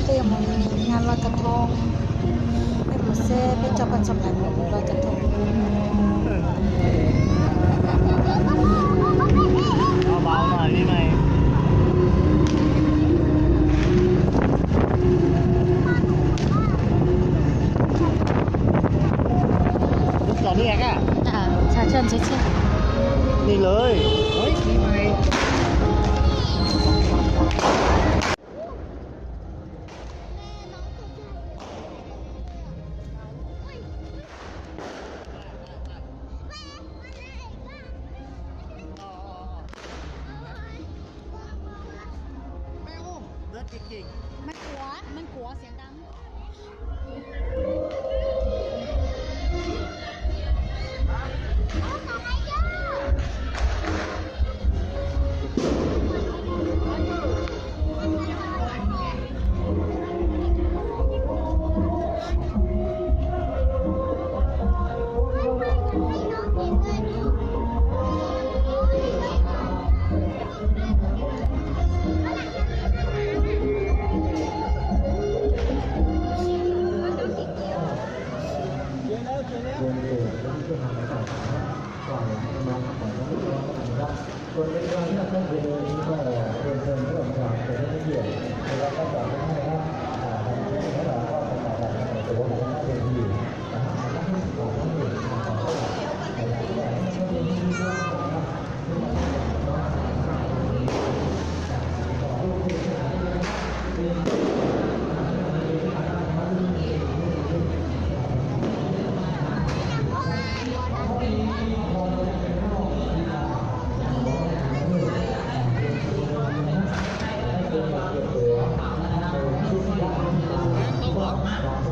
Peb yuav mus nyob Looj Kav Thoob, peb mus seb peb coj poj ntxoog Nplhaib mus Looj Kav Thoob. Tus cov ni a ka? Ni lawm.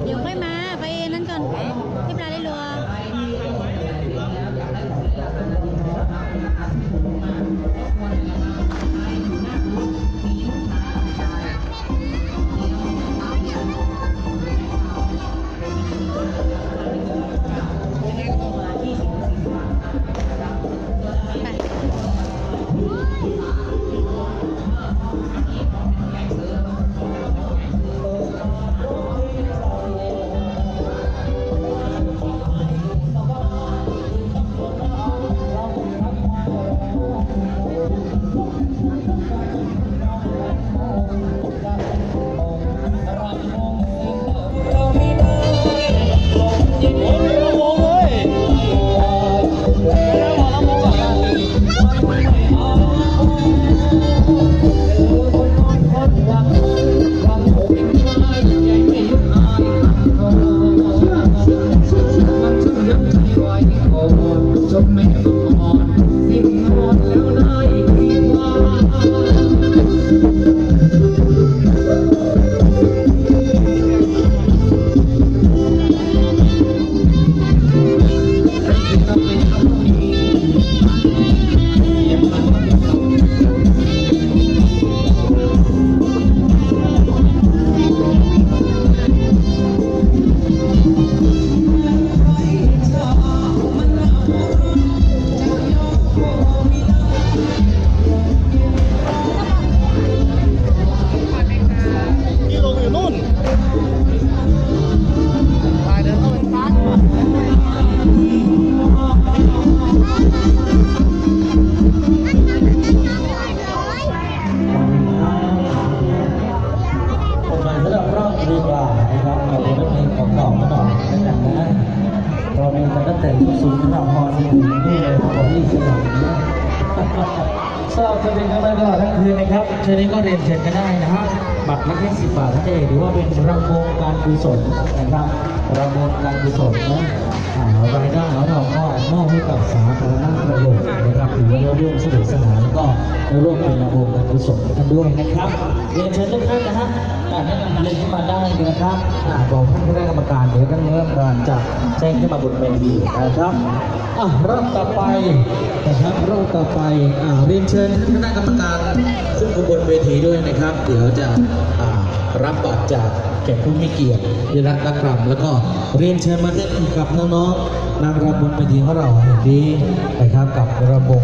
Yuav nqaij mas pab ib nab nkoos ib plag li luag. Một bài rất là rock đi qua, anh em có thể bật lên một cái cổng nó đỏ cái cẳng nữa. Rồi mình sẽ bắt đầu xuống xuống cái vòng ho xin nghỉ ngơi để có đi xem. สำหรับคนเป็นข้างในตลอดทั้งคืนนะครับ เชิญนี้ก็เรียนเชิญกันได้นะฮะ บัตรละแค่สิบบาทเท่านั้นเอง ถือว่าเป็นรำวงการกุศลนะครับ รำวงการกุศลนะ อ่ารายได้ของเราก็มอบให้กับสาธารณประโยชน์นะครับ ถือว่าได้ร่วมสนุกสนานแล้วก็ได้ร่วมเป็นรำวงการกุศลกันด้วยนะครับ เรียนเชิญทุกท่านนะฮะ อ่า แนะนำเรียนขึ้นมาได้นะครับ อ่า บอกท่านคณะกรรมการ เดี๋ยวท่านคณะกรรมการจะแจ้งขึ้นมาบนเวทีนะครับ อ่ะ รอบต่อไปนะครับ รอบต่อไป อ่า เรียนเชิญท่านคณะกรรมการขึ้นมาบนเวทีด้วยนะครับ เดี๋ยวจะ อ่า รับบัตรจากแขกผู้มีเกียรติที่รักนักรำ แล้วก็เรียนเชิญมาเต้นกับน้องๆ นางรำบนเวทีของเราแห่งนี้นะครับ กับรำวง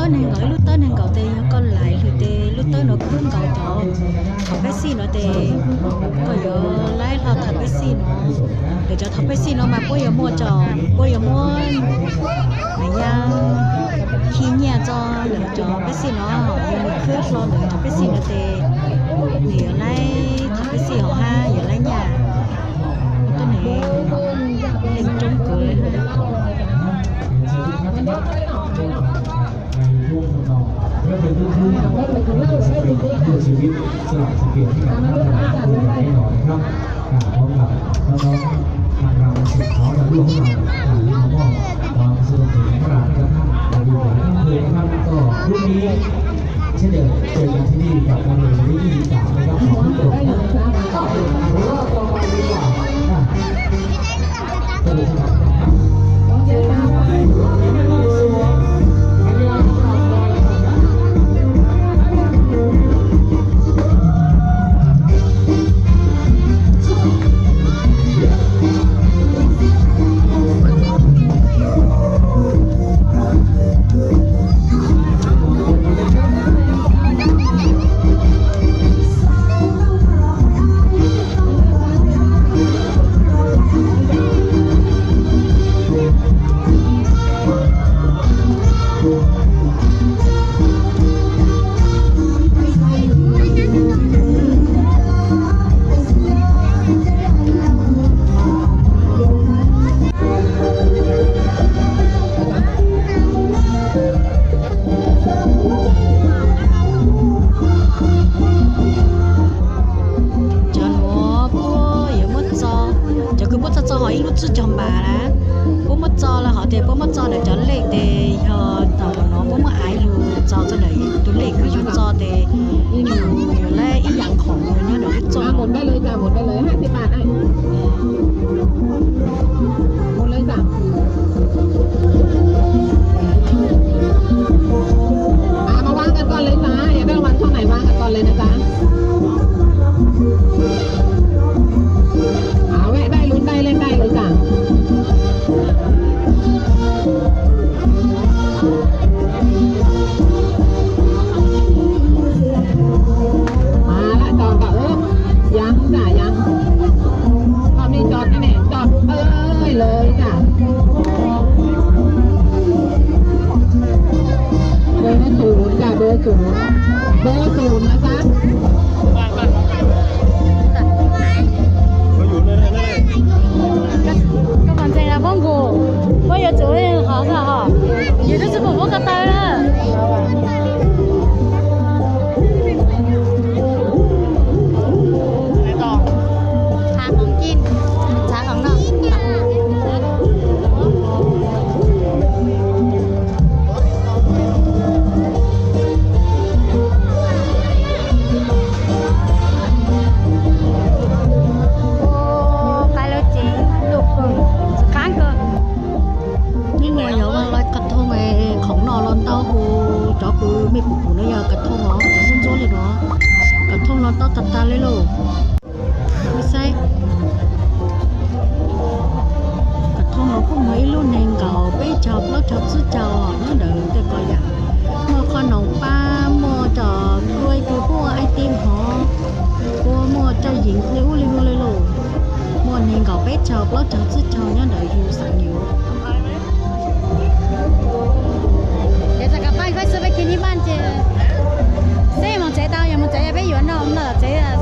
Tawb nees nkaum, ib lub tawb nees nkaum tes yog koj laim hlo tes lub tawb no khwb nkaus cov thom peb xij no tes koj yuav laib hlo thom peb xij no. Lawv cov thom peb xij no mas puab yuav muaj tso, puab yuav muab nws ya khi nyiaj tso lawv cov peb xij no, yog nws khwb hlo lawv cov peb xij no tes nws yuav laib thom peb xij hov hab yuav laib nyiaj. Tawb nees nkaum, leej roob kawg le. ในช่วงทำนองและเป็นลูกทุ่งที่สเปนเพื่อชีวิตสลับสเปนให้กับท่านผู้ชมได้หน่อยนะครับ อ่า พร้อมกับน้องๆนางรำสุดขาวดาวรุ่งของเรา อ่า ที่มามอบความสนุกสนานให้กับท่านมาดูหลายท่านเลยนะครับ ก็พรุ่งนี้เช่นเดิมเจอกันที่นี่กับการเรียนรู้ที่ดีกว่านะครับ ขอบคุณครับ รอบต่อไปดีกว่า อ่า Cov nuav puab yuav muab txo, cov kws puab txo txo hov ib lub tsib caug npas na, puab muab txo lawm hov tes puab muab txo ntawm cov lej tes yog thaum no puab muab aiv lug txo txug ntawm tus lej kws yug txo tes yuav lab ib yaam khoom nyob ntawm lub txo. Một lấy giảm. À, mà vang cho con lấy giá, để con vang trong này vang cho con lấy giá. À, vậy đây, lún đây, lên đây, lấy giá. À, lại cho cậu. Vang, giả vang. Con đi cho cái này, cho ơi, lấy giả. Bơ sủn, giả bơ sủn. Bơ sủn mà sao? Koj pom ntseeg los poob nkaus, puab yuav tsum qhov ko hos, yus twb tsis pum puab ko taw na. Txhav khoom cim, txhav khoom noj. Ua, qaib lub cev luj kawg, tsis qaab kawg. Ib muag yog ua laiv kas thooj, khoom noj los ntau hos, cov kws mej pum pum no yog kas thooj os, cov ntsuab ntsuab li no, kas thooj los ntau tag tag li lauj. Saib, kas thooj los kuj muaj ib lub nees nkaum, peb caug, plaub caug, tsib caug nyob ntawd tej ko yam. Muaj qhov noos pab, muaj cov kuj kws puab ua ai tim hov, puab muaj coj yees li ub li no li lauj. Muaj nees nkaum, peb caug, plaub caug, tsib caug nyob ntawd yus xav yuav. Yog tas kas pab peb xwb peb cia li npaj ces seb moog tsev tau, yog moog tsev peb yuav noj noj tsev.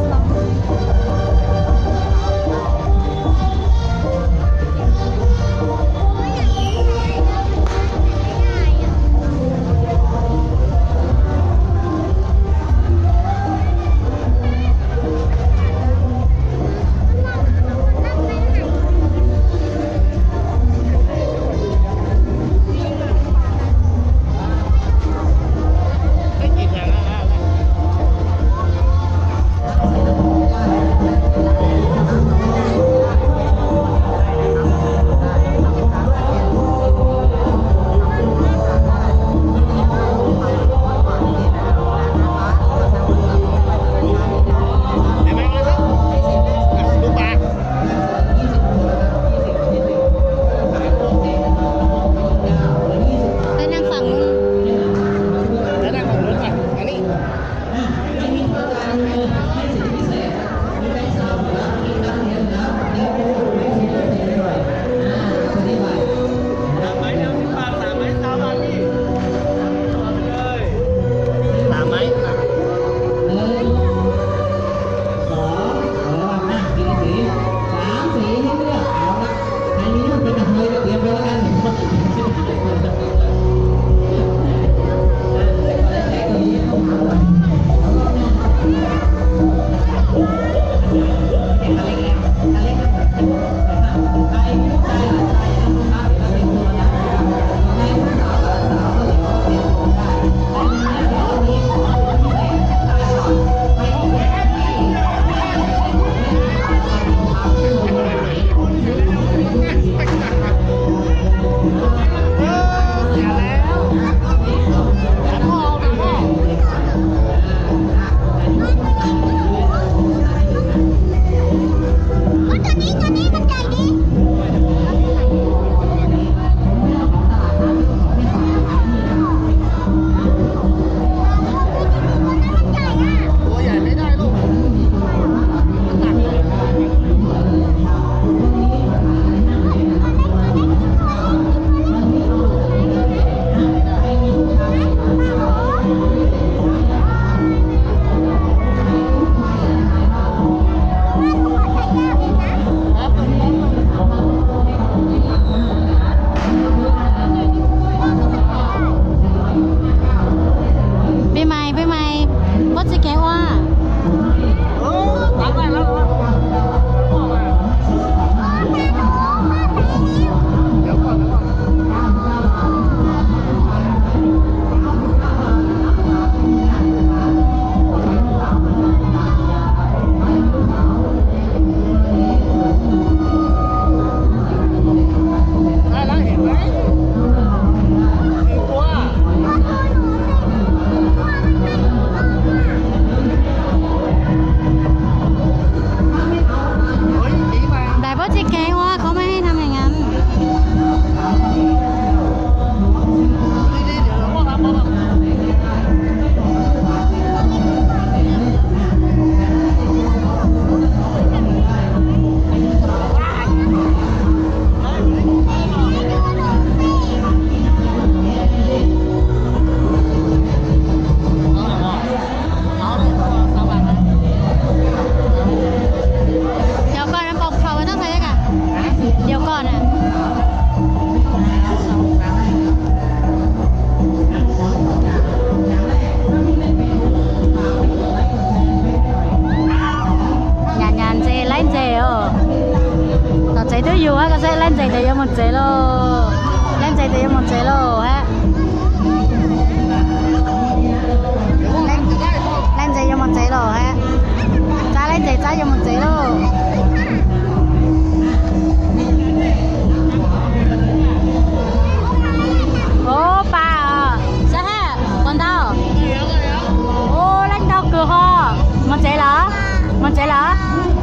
Tsev lawm,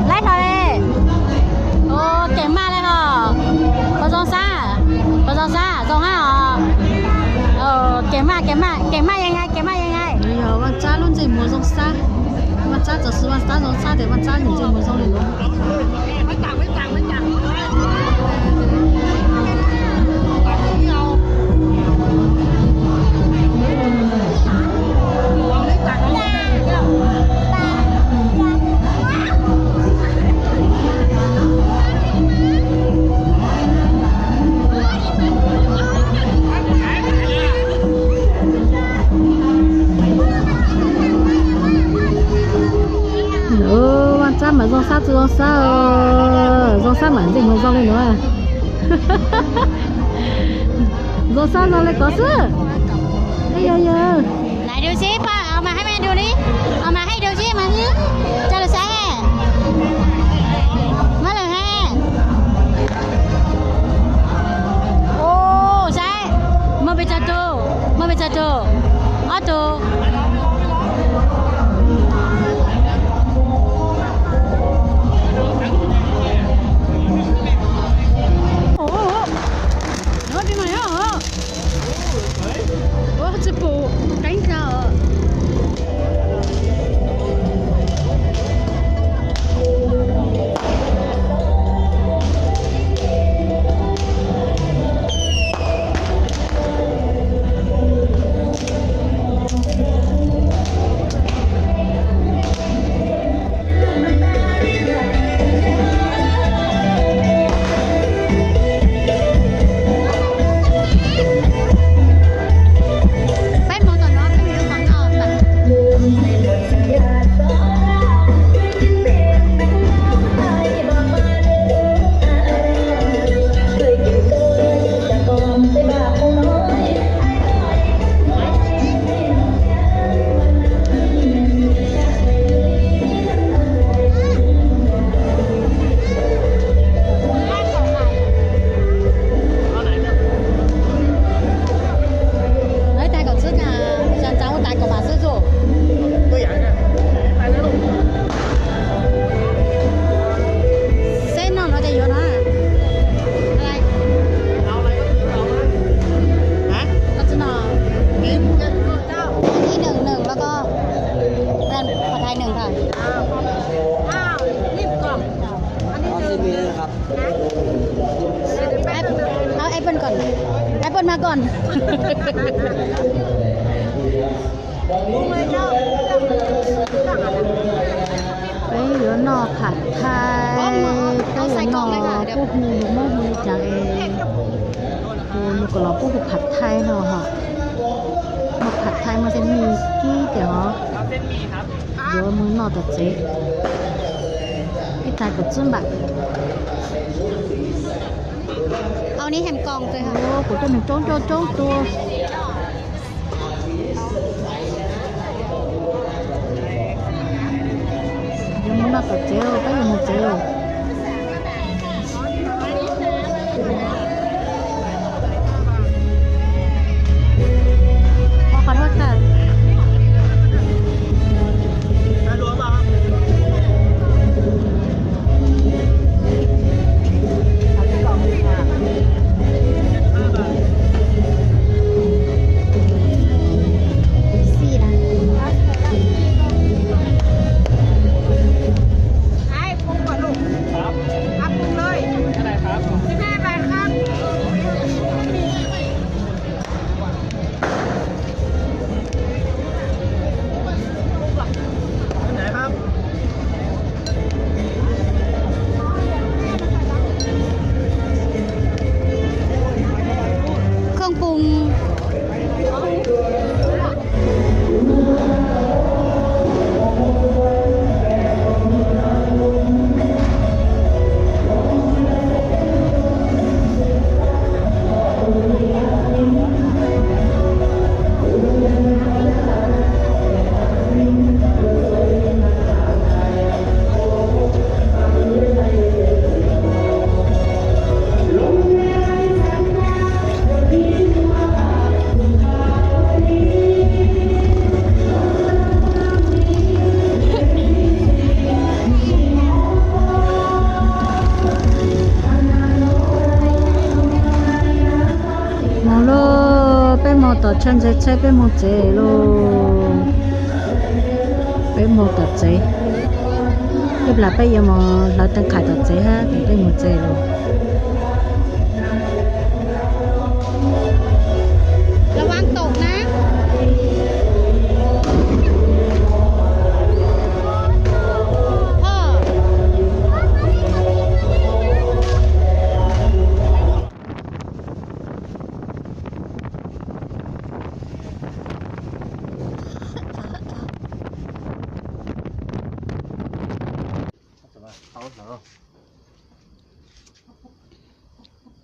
laib hlo li. Kev maj li ho. Puas zoo sab? Puas zoo sab? Zoo hab os. Kev maj, kev maj, kev maj yeej nyai, kev maj yeej nyai. Yog Vaj Tsab lub ntsej muag zoo sab. Vaj Tsab txawm xwb, Vaj Tsab zoo sab tias Vaj Tsab ntsej muag zoo li no. Vaj Tsab mas zoo sab tsis zoo sab, zoo sab mas ntsej muag zoo li no. Zoo sab zoo li ko xwb. Yog yog. Nai du sib pab, mas hais mas du li, mas hais du sib mas, coj lawv saib, muab lawv saib. Ua saib, muaj pes tsawg tus, muaj pes tsawg tus, ob tus. Ua tsis pum qeeb kawg. Tais kom xwb, tais kom mam xwb tus. Xeb noj no ces yuav no. Ib, nws, nws, los ko,ผัดไทย nws,ผัดไทย nws. Áo ép vân còn, ép vân mà còn. Peb yuav noj phav thaij, peb yuav noj pub hu, yus muab hu li cas es, hu nws kom los pub hu phav thaij no ho. Noj phav thaij muaj tej me kib tias ho yuav mus noj tom tsev. Ib tais kaum tsib npam. Kuv coj nws coob coob coob tua. Yuav mus noj tom tsev, peb yuav mus tsev. Tshaj ntshai tshaj peb mus tsev lauj. Peb mus tom tsev. Ib plag peb yuav mus hlawv teeb qhais tom tsev hab peb mus tsev lauj.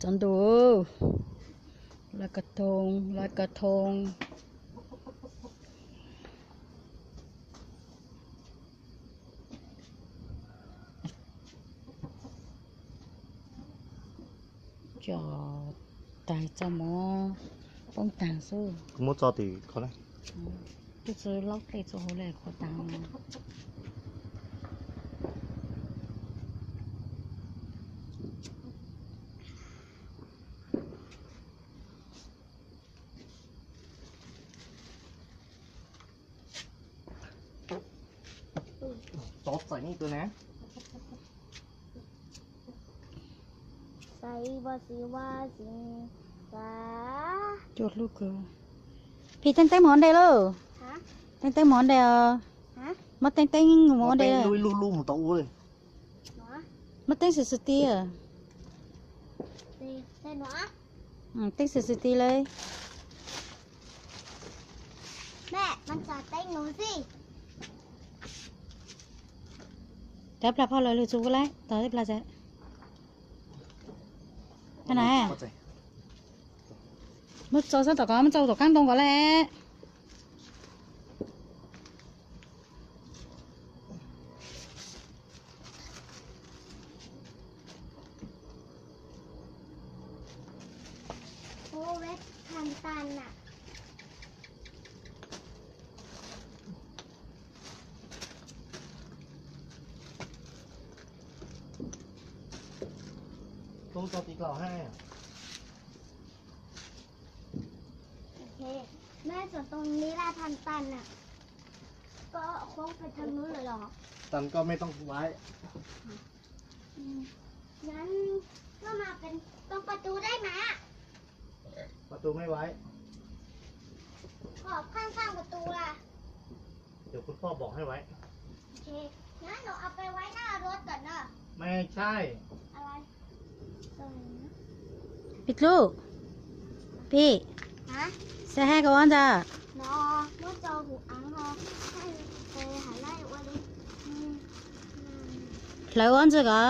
Tsaus ntuj, lawv kav tooj, lawv kav tooj. Cov taig txoj mov poob taag xwb. Kuv muab tso tim ko na. Twb tsi laub dlej txhua hauv le qhuav taag. Tsov txeem ib tug na. Cuaj lub kawg. Phim teeb teeb mus ua dej lauj. Teeb teeb mus ua dej os. Muab teeb teeb mus ua dej. Ib lub ib lub mus tau ua li. Muab teeb xwb xwb ti. Teeb xwb xwb ti li. Cov plag phauj lawv lug txug ua lawm, tau ib plag tsev. Muab tso sab tom ko, muab tso tom kaab ntoo ko lawm. Tub tso tim laus hab. Mej tso too li laj than tan na. Koj khoob peb thaj mub lawm los? Tan koj mej tooj vaiv. Ngan koj mas peb tooj pas tus dai mas. Pas tus mej vaiv. Koj khaj khaj pas tus la. Tus kuv poj npaum hab vaiv. Ngan no au peb vaiv na rua tawm na. Mej thaij. Pib dlub, Pib, saib hab koj ua ntawd. Hlawv ua ntawd ko.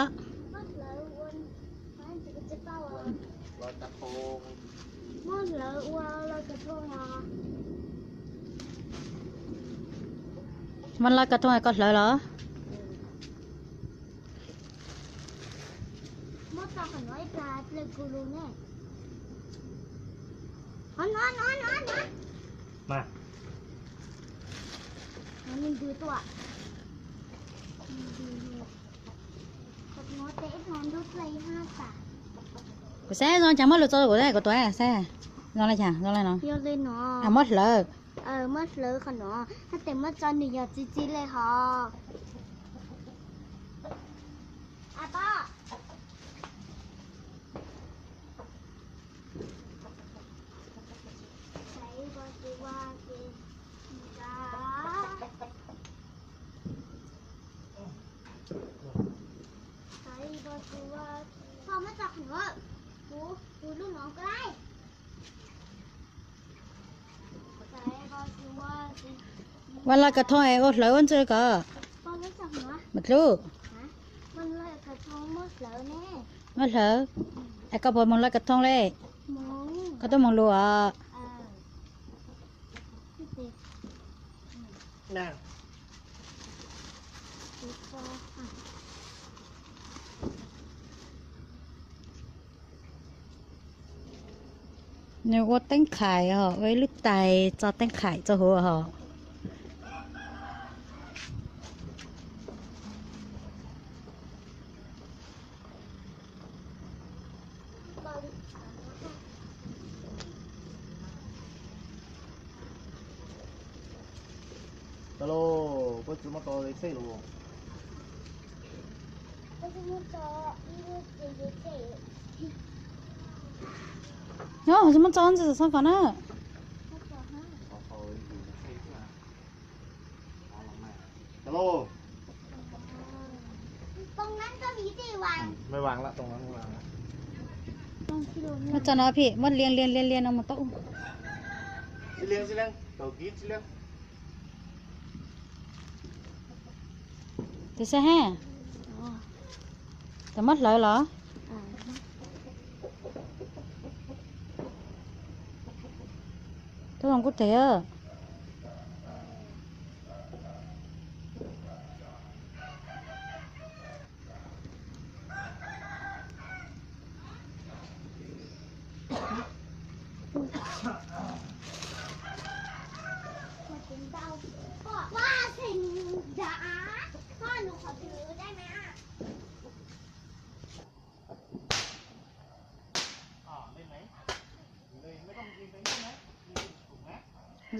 Muab lawv kav tooj koj hlawv los. Kuv saib zoo cas muab lug tso kuv kuv tuav saib. Zoo le cas zoo le no. Muab hlawv. Muab hlawv qhov no hab tes muab tso nws yog txi txiv le hos. Vas laj kav thoo es ua hlawv ua ntxwg ko. Mas dlub, muab hlawv. Es koj puas moog laj kav thoo le? Koj tub moog lug os. Nws ua teeb khais hos, ua ib lub tais tso teeb khais tso huv hos. Tau lauj, puab tsi muab tso tej los. Nyob tsi muab tso ntsis xov kom na. Muab tso no phim, muab liam liam liam liam no mus tau. Tus saib ha, tus muab hlawv los. Tub zoo kub teg.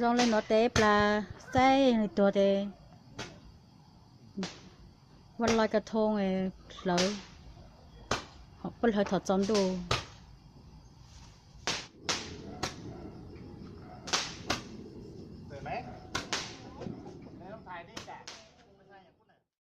Zoo le nuav tes plas saib nws tuag tes, ua loj koj thoo hlawv, puab hlawv thaum tsaus ntuj.